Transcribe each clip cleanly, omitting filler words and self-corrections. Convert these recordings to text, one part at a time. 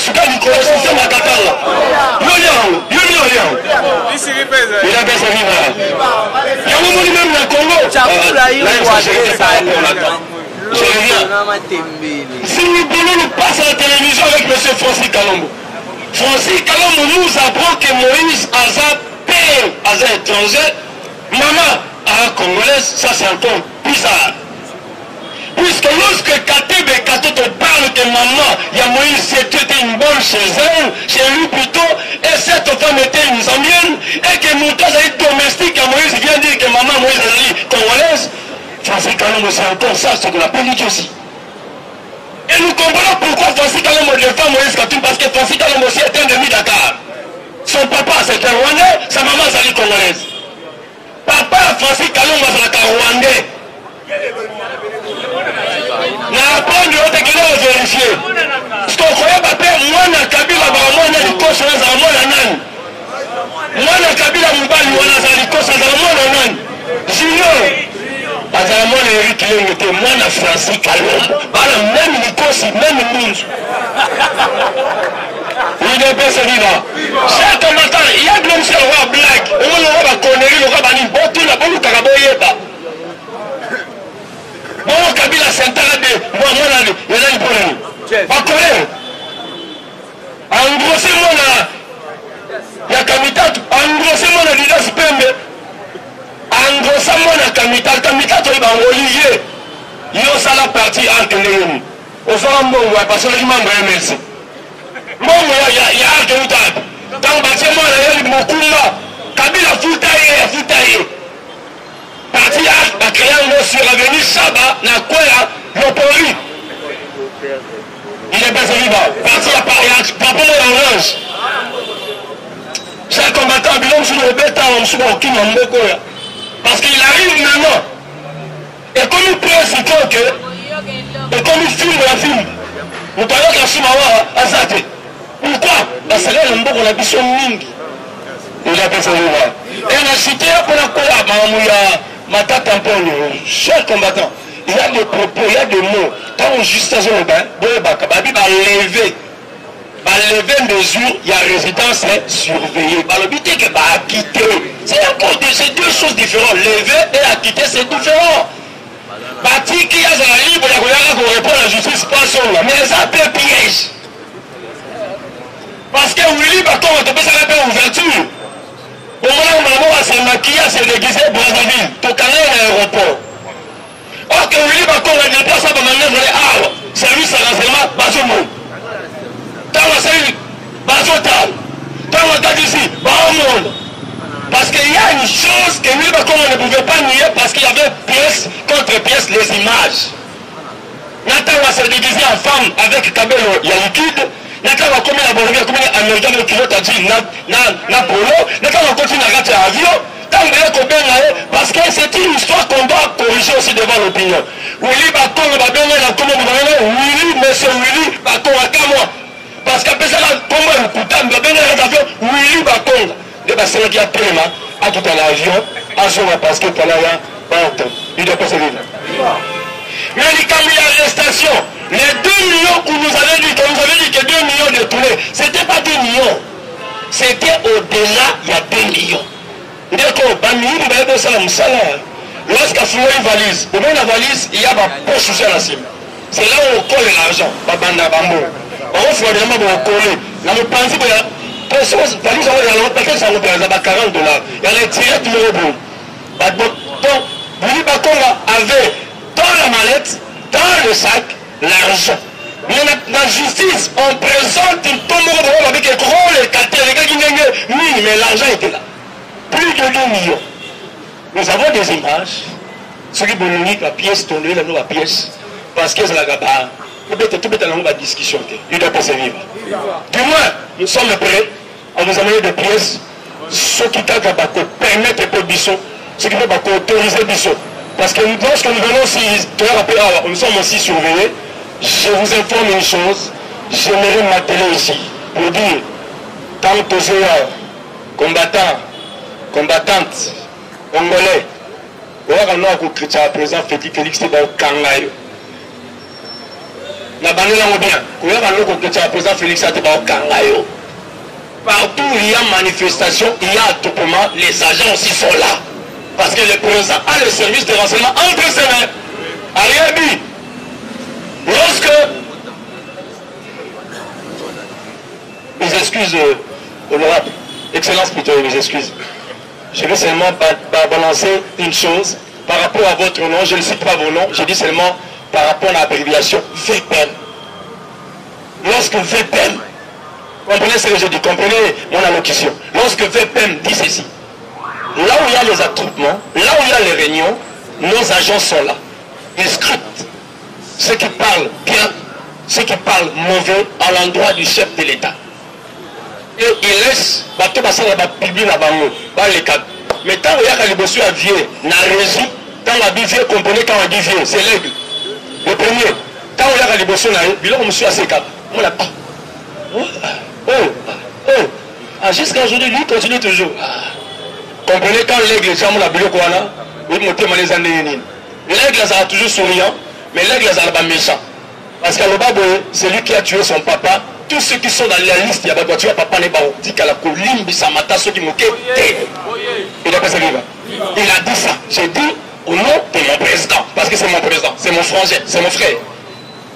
suka likolo système ya Katanga. Yo lia yango, yo lia olia yango. Udps viva. Yango moni même na Congo. Chakula Là, yo exagéré par rapport à temps. Je reviens. Si nous voulons nous passe à la télévision avec M. Francis Kalombo. Francis Kalombo nous apprend que Moïse aza père, aza étranger, maman aza congolaise, ça c'est encore bizarre. Puisque lorsque Katebe Katoto parle que maman ya Moïse c'était une bonne chez elle, chez lui plutôt, et cette femme était une Zambienne, et que moto azali domestique ya Moïse vient dire que maman Moïse azali congolaise, Francis Kalombo c'est encore ça ce qu'on appelle l'idiotie. Et nous comprenons pourquoi Francis Kalombo défend Moïse Katumbi, parce que Francis Kalombo aussi est un demi-Dakar. Son papa c'est un Rwandais, sa maman azali congolaise. Papa ya Francis Kalombo azalaka Rwandais. Na apprendre yo te kende ko verifier. Parce que okoyeba pe mwana Kabila baka mwana likoso azala mwana nani? Mwana Kabila mobali wana azala likoso azala mwana nani? Junior azala mwana Eric Lenge te, mwana Francis Kalombo. Bana meme likosi, meme mbunzu. Udps viva. Cher combattant, il y a biloko mosusu ya lokola blague. Omoni lokola ba conneries, lokola ba nini. Botuna, bolukaka boyeba. Bongo Kabila sentaka de mwa mwana ya nani mpo nani? Bakole. Engrosse mwana ya Kamitatu, engrosse mwana Didas Pembe. Engrossa mwana Kamitatu, Kamitatu oyebi bango Olivier. Yo osala parti arc ndenge nini? Ozwaka mbongo wapi? Asolaki membre ya MLC. Mbongo ya, ya, ya arc euta wapi? Ntango batie mwana ye mokumba, Kabila afuta ye, afuta ye. Parti ya arc bacrea yango sur avenue Shaba na coin ya Lopori. Il est passé viva. Parti ya ya drapeau ya orange. Chers combattants, biloko mosusu kobeta awa mosusu bakokima mboka oyo. Parce qu'il arrive maintenant. Ekomi près sikoyo ke ekomi fimbo ya fimbo. Moto ayoka nsima awa aza te. Pourquoi? Basakana na mboko na biso mingi. Udps viva. Et na cité mpona koya makambo ya Matata Mponyo, cher combattant, il y a des propos, il y a des mots. Ntango justice azoloba, boyebaka, babi baleve ba lever mesure ya résidence surveillée. Balobi te que ba acquitter. C'est encore deux, c'est deux choses différentes. Lever et acquitter, c'est différent. Batiki azala libre ya koyaka ko répondre à la justice po azonga. Mais eza pe piège. Parce que Willy Bakonga topesaka pe ouverture. Omonaka mbala moko asemaki ase déguisé Brazzaville. Tokanga ye na aéroport. Or que Willy Bakonga depuis asala ba manœuvre ye awa, service ya renseignement bazomona. Tango asali bazotala. Tango akatisi baomona. Parce qu'il y a une chose que Willy Bakonga ne pouvait pas nier parce qu'il y avait pièce contre pièce les images. Na tango ase déguisé en femme avec kabelo ya liquide, na tango akomi na Bolivie akomi na Amérique avec culotte ya jean na, na, na polo, na tango akoti na kati ya avion, Tango baye kobenga ye parce que c'est une histoire qu'on doit corriger aussi devant l'opinion. Willy Bakonga babenga na kombo babenga Willy monsieur Willy Bakonga kamwa parce que apesaka kombo ya lokuta babenga na avion Willy Bakonga nde basengaki atelema akita na avion azonga parce que fallait ya bato udps viva. Mais likambo ya arrestation, les 2 millions qu'on nous avait dit, qu'on nous avait dit que 2 millions détournés, c'était pas 2 millions. C'était au-delà ya 2 millions. Ndeko, ba miyibi bayebi osala musala. Lorsque afungoli valise, omoni na valise il y a ba poche mosusu ya na sima. C'est là où on colle l'argent, ba banda ba mbongo. Bakofunga bilamba bokole na mopanzi boya poche valise yango ezala peut-être yango mpe eza ba 40 dollars. Ya na tirette moko boye. Ba donc Willy Bakonga avait dans la mallette, dans le sac, l'argent. Mais na, na justice, on présente ntombo moko bango babi ke koleka te, elekaki ndenge nini, mais l'argent était là. Plus de 2 millions. Nous avons des images. Soki bolingi ba pièces, toleli na bino ba pièces parce que ezalaka ba tobeta tobeta nango ba discussion te. UDPS viva. Du moins, nous sommes prêts à vous amener des pièces soki kaka bako permettre mpe biso, soki mpe bako autoriser biso. Parce que lorsque nous venons aussi, toyaka mpe awa, nous sommes aussi surveillés. Je vous informe une chose, j'aimerais m'atteler ici pour dire, tant tozoya combattant, combattante, congolais, oyaka noa kokritisa président Félix te bakokanga yo. Na bandeli yango bien. Koyaka loko kotia président Félix ate bakanga yo. Partout où il y a manifestation, il y a attroupement, les agents aussi sont là. Parce que le président a le service de renseignement entre ses mains. Ayebi, lorsque mes excuses, honorable, excellence plutôt, mes excuses. Je vais seulement ba ba balancer une chose par rapport à votre nom, je ne cite pas vos noms, je dis seulement par rapport à l'abréviation VPM. Lorsque VPM, comprenez ce que je dis, comprenez mon allocution. Lorsque VPM dit ceci, là où il y a les attroupements, là où il y a les réunions, nos agents sont là. Ils scrutent ceux qui parlent bien, ceux qui parlent mauvais à l'endroit du chef de l'État. Et ils laissent bato basala ba publi na bango baleka. Mais ntango oyaka liboso ya vieux na régie, ntango abi vieux, comprenez quand on dit vieux, c'est l'aigle. Le premier, ntango oyaka liboso na ye, biloko mosusu asekaka. Mona ah, oh, oh, oh, ah, jusqu'à aujourd'hui, lui continue toujours. Ah. Comprenez quand l'aigle eza mona biloko wana, oyebi motema na eza ndenge nini. L'aigle azala toujours souriant, mais l'aigle azala ba méchant. Parce qu'aloba boye, celui qui a tué son papa, tous ceux qui sont dans la liste ya bato batua papa ne bakotikala kolimbisama ata soki moke te. Il a pas viva. Il a dit ça. J'ai dit au nom de mon président, parce que c'est mon président, c'est mon frangin, c'est mon frère.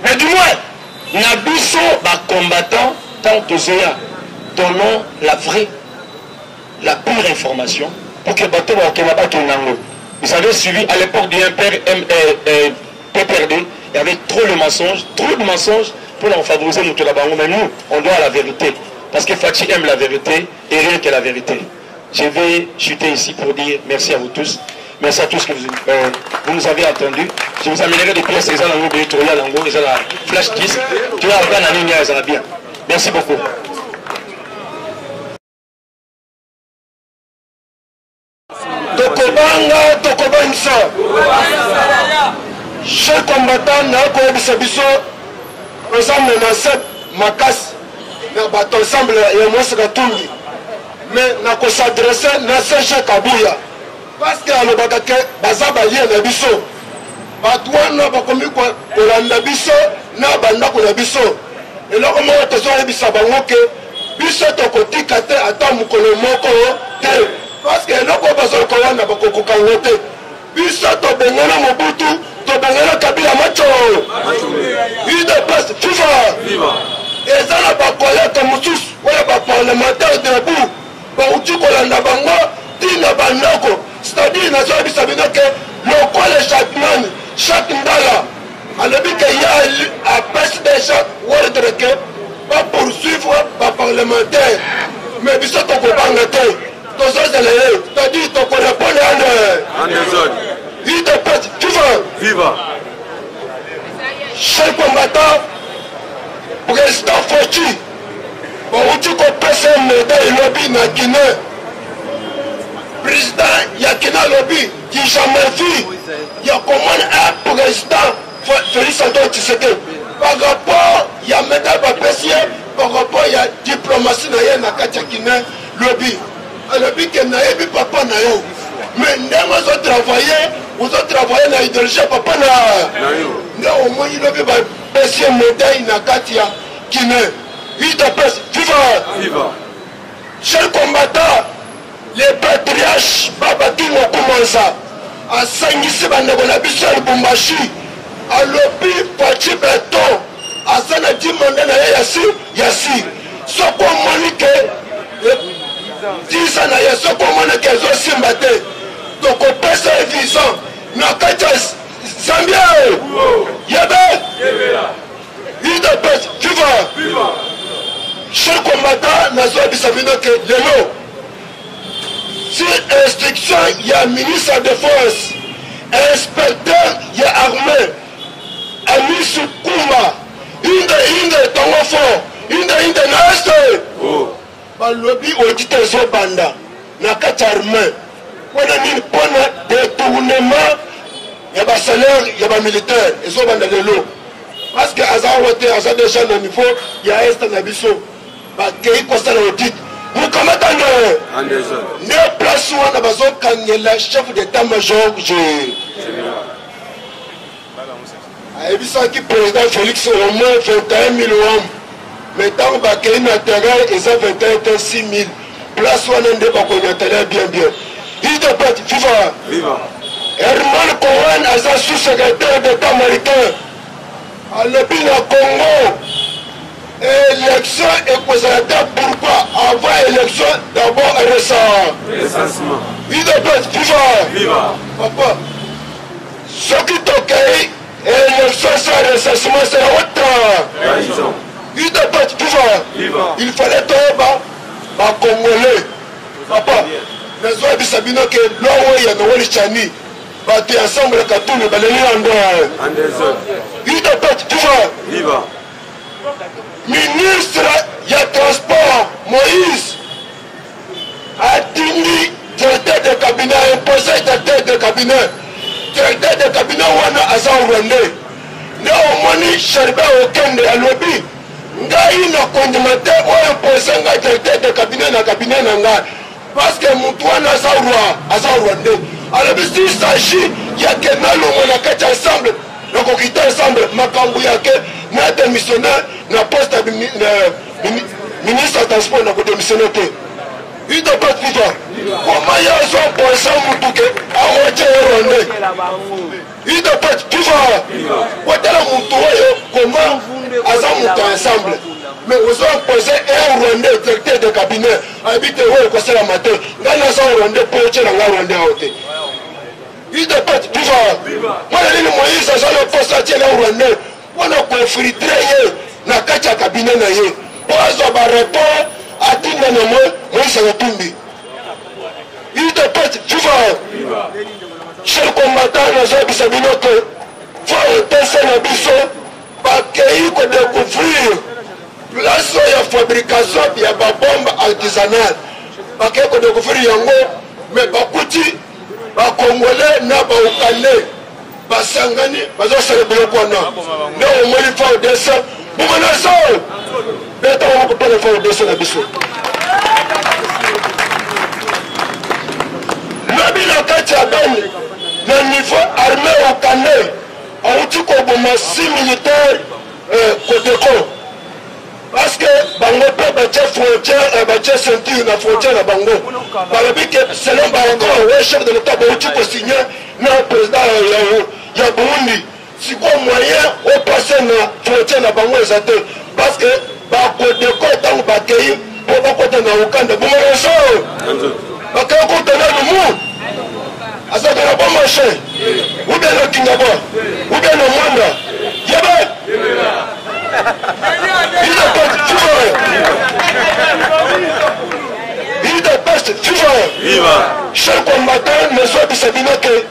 Mais du moins, na biso ba combattant tant tozoya, donnons la vraie, la pure information pour que bato bakokenda bakenda yango. Vous avez suivi à l'époque du MPR, M, PPRD, il y avait trop de mensonges, trop de mensonges pour en favoriser moto na bango. Mais nous, on doit à la vérité. Parce que Fatshi aime la vérité et rien que la vérité. Je vais chuter ici pour dire merci à vous tous. Merci à tous que vous, vous nous avez entendus. Je vous amènerai des pièces, les lango, les lango, les flash disque. Tu vas avoir la ligne, bien. Merci beaucoup. Tokobanga, tokobangisa. Cher combattant, nakoyebisa biso oza menace makasi na bato ensemble ya Moise Katumbi, mais nakosadresse na CG Kabuya parce que alobaka ke baza balie na biso. Bato wana bakomi kolanda biso na bandako na biso. Eloko moko tozoyebisa bango ke biso tokotika te ata mokolo moko te, parce que eloko oyo bazoluka wana bakokoka yango te. Biso tobengana Mobutu, tobengana Kabila macho UDPS viva. Eza na bakoleke mosusu oyo baparlementaire debout bauti kolanda bango ntina bandako, c'est-à-dire nazoyebisa bino ke lokola chaque nani chaque ndala alobi ke ye apesi deja ordre ke bapoursuivre baparlementaire, mais biso tokobanga te, tozozela ye, c'est-à-dire tokorepondre ane UDPS viva viva. Cher combattant, président Fatshi bauti kopesa ye médaille lobi na Guinée. Président ya Guinée alobi du jamais vu ya komona un président Félix Antoine Tshisekedi par rapport ya médaille bapesi ye, par rapport ya diplomatie na ye na kati ya Guinée. Lobi alobi ke nayebi papa na yo, mais ndenge ozotravaille, ozotravaille na idéologie ya papa na nde omoni lobi bapesi ye médaille na kati ya Guinée. UDPS viva viva. Cher combattant, le patriarche Baba Kingo Kumanza asangisi bandeko na biso ya Lubumbashi, alobi Fatshi Beton aza na 10 mandat na ye ya si ya si. Soki omoni ke 10 ans na ye, soki omoni ke ezosimba te, tokopesa ye visa na kati ya Zambie. Yebe UDPS viva. Cher combattant, nazoyebisa bino ke lelo si instruction ya ministre ya défense, inspecteur ya armée Amisu Kumba inde inde tongo fort inde inde na este balobi audit ezobanda na kati ya armée. Mpona nini? Mpona détournement ya basalaire ya bamilitaire ezobanda lelo, parce que aza awa te, aza déjà na niveau ya este na biso. Bakei kosala audit mokamatane nde place wana bazokangela chef d'état major. Ayebisaki président Félix au moins 21 000 hommes. Mais ntango bakei na terrain eza 21 te 6 000. Place wana nde bakonyatana bien bien. Udps viva! Viva! Herman Cohen aza sous-secrétaire d'État américain. Alobi na Congo élection ekozala te. Pourquoi? Avant élection d'abord recensement. Udps viva! Viva! Papa, soki tokei élection sans recensement, c'est autre trahison. Udps viva! Viva! Il fallait toyeba bacongolais. Papa, nazoyebisa bino ke loi oyo ya Noël Tshiani, bato ya ensemble ya Katumbi baleli yango. En désordre. Udps viva! Viva! Ministre ya transport Moïse atindi directeur de cabinet, imposé directeur de cabinet. Directeur de cabinet wana aza rwandais. Nde omoni Chérubin Okende alobi ngai nakondima te oyo impose ngai directeur de cabinet na cabinet na ngai, parce que motu wana aza roi, aza rwandais. Alobi s'il s'agit ya ke nalongwa na kati ensemble, nakokita ensemble, makambo ya ke na démissionne na poste ya ministre ya transport, nakodémissionne te. Udps viva! Koma ye azo imposer mutu ke akotia ye rwandais. Udps viva! Kotala mutu oyo koma aza mutu ensemble, mais ozo imposer un rwandais directeur de cabinet. Ayebi te oyo ekosalama te, ngai naza rwandais mpo otyela ngai rwandais awa te. Udps viva! Mwana nini Moïse aza na poste atiela rwandais mpona koinfiltre ye na kati ya cabinet na ye mpo azwa barapport atinda na Moïse Katumbi. Udps viva! Cher combattant, nazoyebisa bino ke FARDC na biso bakei kodécouvrir place oyo ya fabrication ya babombe artisanale. Bakei kodécouvrir yango, mais bakuti bacongolais na baukandais basangani bazosala biloko wana. Nde omoni FARDC bomanaso beta bango kopona FARDC na biso. Lobi na kati ya Beni, na niveau armée oukandais awuti koboma 6 militaire Codeco, parce que bango mpe batie frontière, batie ceinture na frontière na bango. Balobi ke selon baaccord oyo chef de l'état bauti kosigne na président ya Burundi, sikoyo moyen opasse na frontière na bango eza te, parce que baCodeco ntango bakei mpo bakota na Uganda, bomoso bakei kota na lumu azalaka na bon marché ou bien na Kingabwa ou bien na Mwanda yebe. Udps viva! Udps viva! Viva! Cher combattant, nazoyebisa bino ke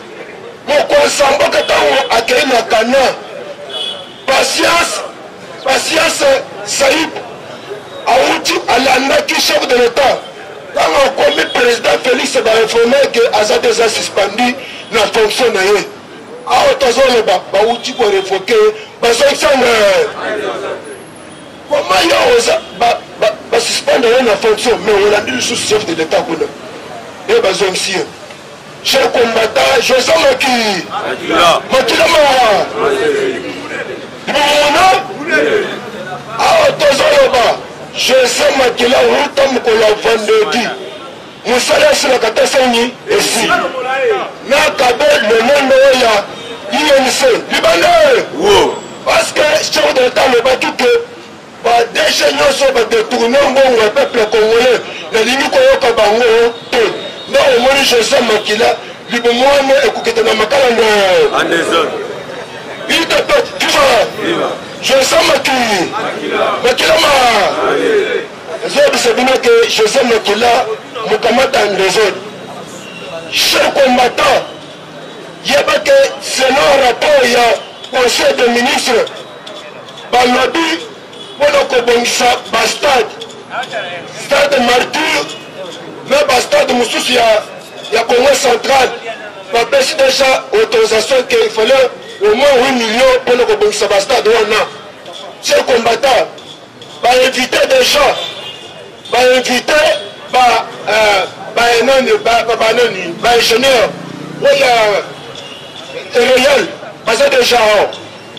mokonzi ya mboka ntango akei na Kana, Patience Saib awuti alandaki chef de l'état. Ntango akomi, président Félix bainforme ke aza déjà suspendu na fonction na ye. Awa tozoloba bawuti korevoke ye, bazongisanga. Koma yo oza basuspendre ye na fonction, mais olandi lisusu chef de l'état kuna e bazongisi ye. Cher combattant, José Maki Makila mawa libomona. Awa tozoloba José Makila wuta mokolo ya vendredi, mosala esilaka te, sengi esi na kabe lemondo oyo ya UNC libanda, parce que chef de l'état alobaki ke baDG nyonso badetourne mbongo ya peuple congolais, nalingi koyoka bango te. Nde omoni José Makila libomo wana ekokita na makala ndo. Udps viva! José Makila ma ezoyebisa bino ke José Makila mokamata en désordre. Cher combattant, yeba ke selon rapport ya conseil de ministre, balobi mpona kobongisa bastade, stade Martyr na bastade mosusu ya Congo central, bapesi déjà autorisation ke il fallait au moins 8 millions mpona kobongisa bastade wana. Cher combattant, bainvité déjà, bainvité banani, banani, baingénieur oyo ya réel baza déjà awa.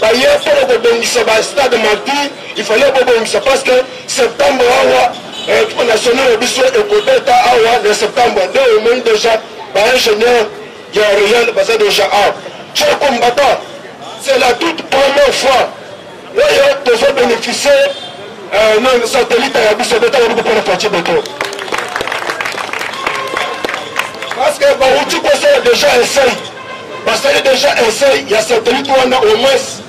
Baye mpona kobongisa ba stade martyr, il fallait bobongisa parce que septembre awa équipe nationale ya biso ekobeta awa na septembre. Nde omoni déjà ba ingénieur ya Real baza déjà awa. Cher combattant, c'est la toute première fois oyo tozo bénéficier na satellite ya biso beta maboko mpona Fatshi Beton. Parce que bauti kosala déjà essai, basali déjà essai ya satellite wana au moins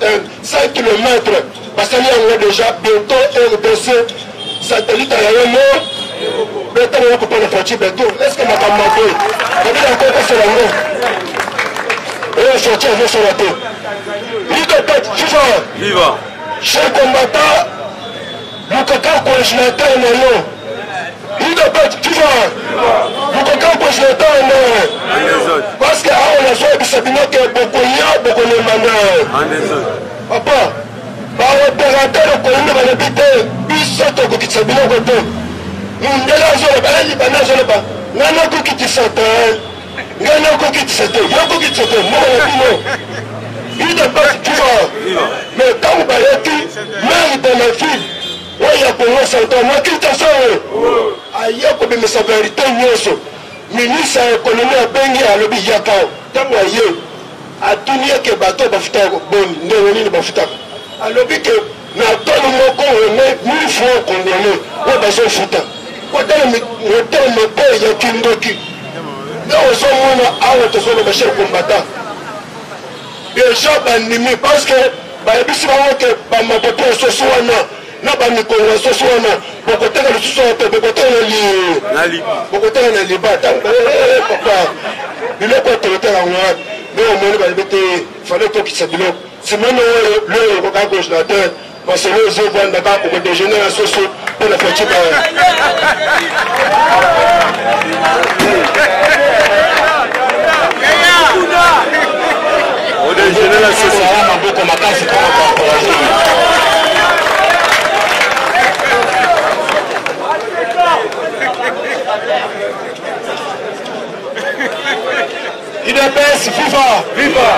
5 km, basali yango déjà. Bientôt RDC satellite ya yo mo beta maboko mpona Fatshi Beton. Est ce que makambo mabe kabila akokosala yango oyo Fatshi azosala te? UDPS viva! Viva! Cher combattant, lukaka congélateur na yo. UDPS viva! Lukaka congélateur na yo, parce que awa nazoyebisa bino ke bokoya bokolemba na papa. Baopérateur okoyinda balobi te, biso tokokitisa biloko te. Mundele azoloba, libanda azoloba, ngai nakokitisa te, ngai nakokitisa te, yo kokitisa te, moko na bino. UDPS viva! Mais ntango bayaki, maire de la ville oyo ya Congo central na Kinshasa oyo aye kobimisa verité nyonso, ministre ya économie abengi, alobi yaka. Ntango aye, atuni ye ke bato bafutaka boni, ndenge nini bafutaka. Alobi ke na tolo moko ome 1000 francs congolais oyo bazofuta. Kotala motema mabe ya kindoki nde ozomona awa. Tozoloba, cher combattant, déjà bandimi parce que bayebisi bango ke bamapopo ya soso wana na bamikongo ya soso wana bokoteka lisusu awa te, bokoteka na li bokoteka na liba. Papa, biloko tokoteka yango wapi? Nde omoni balobi te, fallait tokisa biloko. Semaine oyo loyo okoka congélateur, masolo ezovanda kaka, okodéjeuner na soso mpo na Fatshi ba. Odéjeuner na soso. Maboko makasi mpona koencourager. UDPS viva! Viva!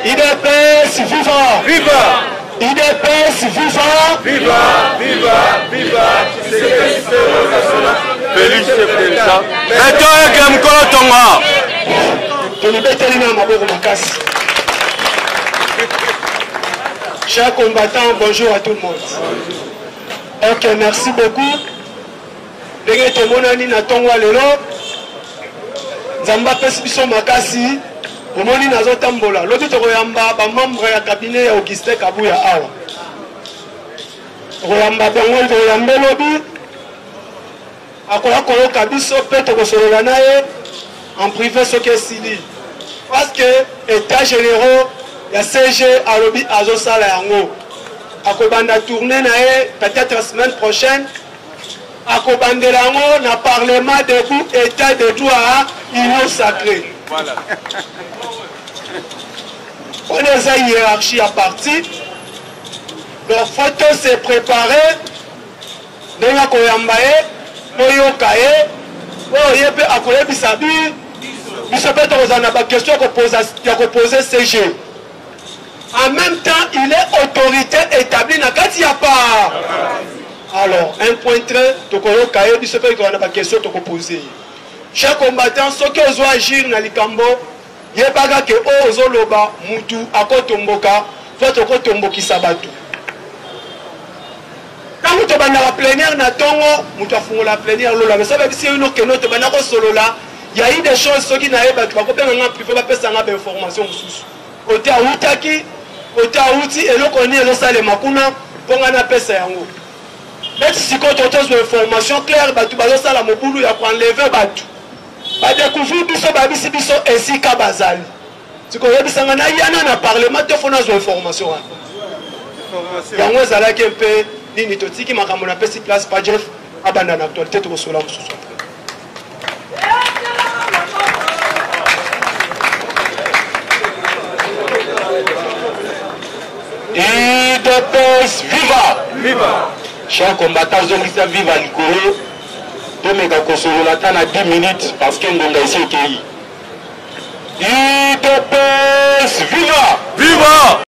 UDPS viva! Viva! UDPS viva! Viva! Viva! Viva! Félix chef de l'État. Beton eke mokolo tonga. Tolibeteli na maboko makasi. Chers combattants, bonjour à tout le monde. Ok, merci beaucoup. Ndenge tomonani na ntongo ya lelo, Nzambe apesi biso makasi. Omoni nazotambola, lobi tokoyamba bamembre ya cabinet ya Augustin Kabuya awa, tokoyamba bango, tokoyamba lobi, akoya koyoka biso mpe tokosolola na ye en privé soki esili, parce que état généraux ya CG alobi azosala yango, akobanda tournée na ye peut-être semaine prochaine, akobandela yango na parlement debout, état de droit, union sacrée. Wana eza hiérarchie ya parti, donc faut to se préparer ndenge akoyamba ye, toyoka ye, oyo ye mpe akoyebisa bi biso, mpe tokozala na baquestion ya kopose CG. En même temps, il est autorité établie na kati ya part. Alors un point très, tokoyoka ye, biso mpe tokozala na baquestion tokopose ye. Cher combattant, soki ozwa agir na likambo, yebaka ke oyo ozoloba, mutu akotomboka, soit okotombokisa bato. Ntango tobandaka plénière na ntongo, moto afungola plénière lola mais soki bisi yo kende, tobanda kosolola ya eu des choses. Soki naye, bato bakobenga nga privé, bapesa nga bainformation mosusu, kote awutaki, kote awuti, eloko nini ezosalema kuna, mpo nga napesa yango. Neti sikoyo tozwa information claire, bato bazosala mobulu ya koenlever bato, badécouvrir biso, babisi biso esika bazali. Sikoyebisanga nayana na parlement te, fo nazwa information wana. Yango ezalaki mpe nini, totiki makambo, napesi place pa Jeff abanda na actualité, tokosola mosusu après. UDPS viva! Viva! Cher combattant, ozongisa viva likolo, tomeka kosolola ata na 10 minutes parce que ngonga esi ekei. UDPS viva! Viva!